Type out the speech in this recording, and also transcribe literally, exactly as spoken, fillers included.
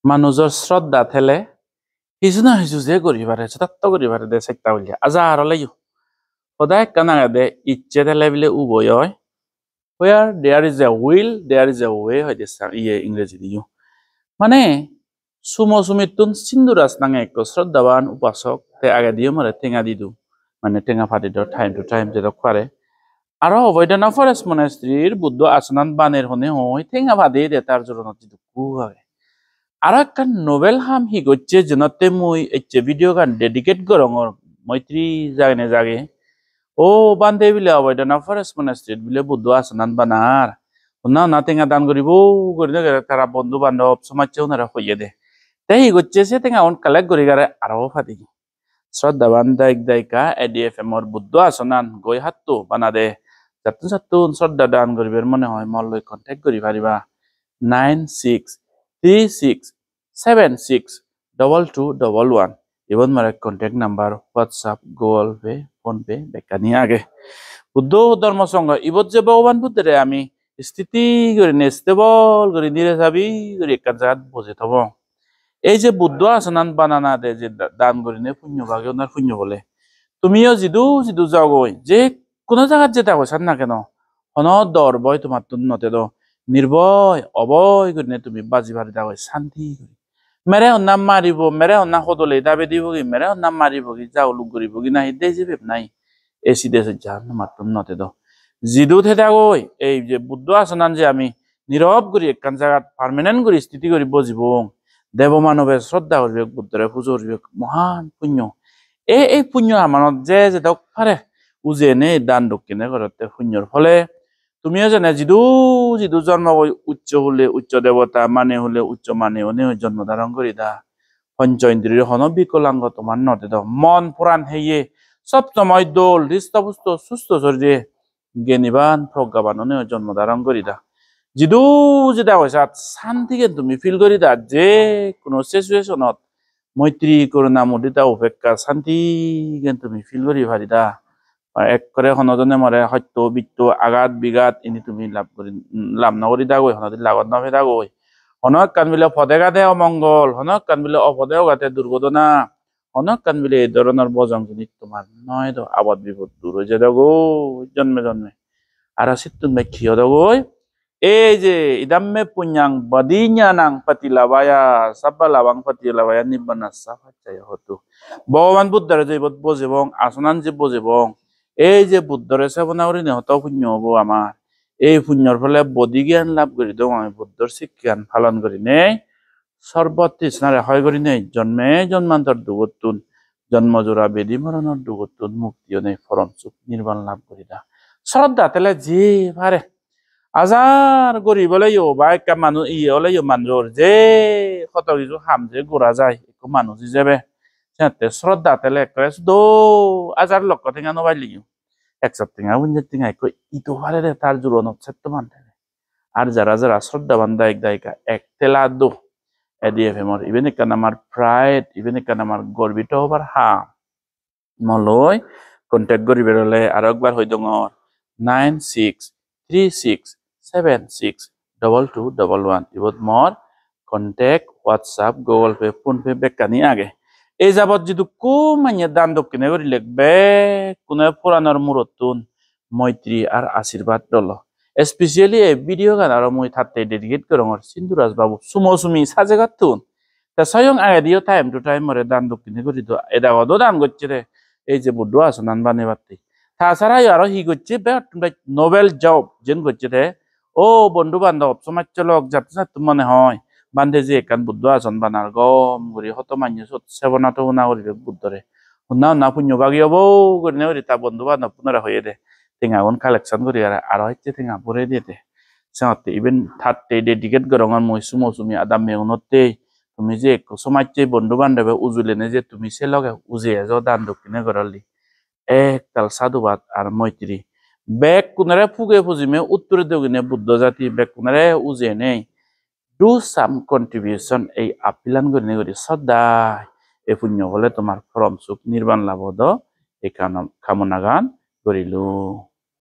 Manujor sroddha thele hiju na hiju je guri pare, jothotto guri pare de chesta golle. Ajar oleyo. Hoda ekkan agede, icche thele bile uboi oi. Where there is a will, there is a way, hoide sa-, iye, Ingreji diyo. Mane, Sumo Sumittun Sindhu Raj nange ekko sroddhaban upasok, te agediyo more tenga dido. Mane tenga padi do time to time jedok pare. Aro Oboidana Forest Monastery-r Buddho asonan baner hone hoi tenga padi de tar joronot jidukku age. Aro ekkan nobel ham hi gocche jenotte mui ecche video gan dedicate gorongor, moitri jagene jage. O bhante, bile Oboidana Forest Monastery-t bile Buddho asonan banar. Honna honna tenga dan guribo guri no gere tara bondhu bandhob somajje unore hoye de. Te hi gocche, se tenga un collect guri gare aro padi. Sroddhaban dayok dayika, A D F M-or Buddho asonan goi hatto banade. Jattun jattun sroddha dan guribar mone hoi molloi contact guri pariba. Nine six three six seven six double two double one. Ibot more contact number, WhatsApp, Google Pay, PhonePe bekkani age. Buddho Dhormo Songho, ibot je Bhogoban Buddhore ami sthiti gurinei, stable guri, nire sabi guri ekkan jagat bojei thobong. Ei je Buddho asonan banana de je da-, dan gurinei punyo bagi onar punyo bole. Tumiyo jidu jidu jagoi, je hono jagat jedagoi san na keno, hono dor boi tomattun no tedo, nirboy, oboi gurinei tumi baji paridagoi santi guri. Mere honna maribo, mere honna hodole dabe dibo gi, mere honna maribo gi, jauluk guribo gi nahi, dei jibeb nahi. Ei side sojjan tomattun no tedo. Jidu thedagoi, ei je Buddho asonan je ami nirob guri ekkan jagat permanent guri sthiti guri bojibong, debo manobe sroddha guribek, Buddhore pujo guribek, mohan punyo. Ei, ei punyo hamanot je jedok pare ujeinei dan dokkine gorotte punyor phole tumiyo jene jidu jidu jonmo goi uccho hule uccho debota, mane hule uccho mane onei jonmo dharon gurida. Poncho indriyor hono bikolango tomar no dedo. Mon poran heye sob somoi dol, hristo pusto, susto sorire, geniban, proggaban onei jonmo dharon gurida. Jidu jeda hoisat santigen tumi feel gurida, je hono situation-ot moitri, koruna, mudita, upekka, santigen tumi feel guri parida. Ekkore hono jone more hosto bitto agat bigat ini tumi lab guri, lab no guridagoi, hono din lagot no pedagoi. Hono ekkan bile pode gade omongol, hono ekkan bile opode ogate durgodona, hono ekkan bile ei dhoronor bojong jinis tomar noi do, abot bibot dur oi jedogoi jonme jonme. Aro sittun bej hi hodogoi? Ei je idamme punyang badinyanang patilabhaya, sabba labhang patilabhaya nibbanassa paccayo hotu. Bhogoban Buddhore je ibot bojebong, asonan je bojebong, ei je Buddhore sebona gurinei hoto punyo obo amar. Ei punyor phole bodhi gyan lab guri dong ami, Buddhor sikkeyan palon gurinei sorbo trishnare hoi gurinei jonme jonmantor dugottun, jonmo jora bedi moronor dugottun mukti onei porom suk nirban lab gurida. Sroddha thele je pare. Ajar guri boleyo ba ekka manuj iye oleyo manujor je hoto hiju ham je gora jai ekko manuj ijebe. Senotte sroddha thele ekkore sudo ajar lokko tenga no pailiyo. Ekso tenga, ponjaj tenga ekko ido pare de tar juronot setto man thele. Ar jara jara sroddhaban dayok dayika ek tela do. A D F M-or iben ekkan amar pride, iben ekkan amar gorbito hobar ham. Moloi contact guribar ole aro ekbar hoi dongor, nine six three six seven six double two double one. Ibot mor contact, WhatsApp, Google Pay, PhonePe bekkani age. Ei jabot jidukku manye dan dokkine gurilek, bekkune poranor murottun moitri ar ashirbad dolo. Especially ei video gan aro mui tatte dedicate gorongor Sindhuraj babu, Sumo Sumi sajegottun. Te soyong agediyo time to time more dan dokkine guri do, edagodo dan gocche de, ei je Buddho asonan banebatte. Ta sarayo aro hi gocche, begottun bej noble job jen gocche de. O bondhu bandhob, somajjo lok, jatto jatto mone hoi, bhante je ekkan Buddho ason banar, gom guri hoto manye sot sebona tobona guribe Buddhore. Honna honna punyo bagi obo gurinei guri ta bondhu bandhobunore hoyede. Tengagun collection guri aro, aro ecche tenga borei dede. Senotte iben tatte dedicate gorongor mui Sumo Sumi adammegunotte. Tumi je ekko somajje bondhu bandhobe ujulene je tumi se loge ujei ejo dan dokkine gorolli. Ektal sadhubad ar moitri. Bekkunore puge pujime uttore dogine Buddho jati bekkunore ujeinei do some contribution ei appeal-an gurinei guri sodai. Ei punyo phole tomar porom suk nirban labo do ei kano-, kamonagan gorilung.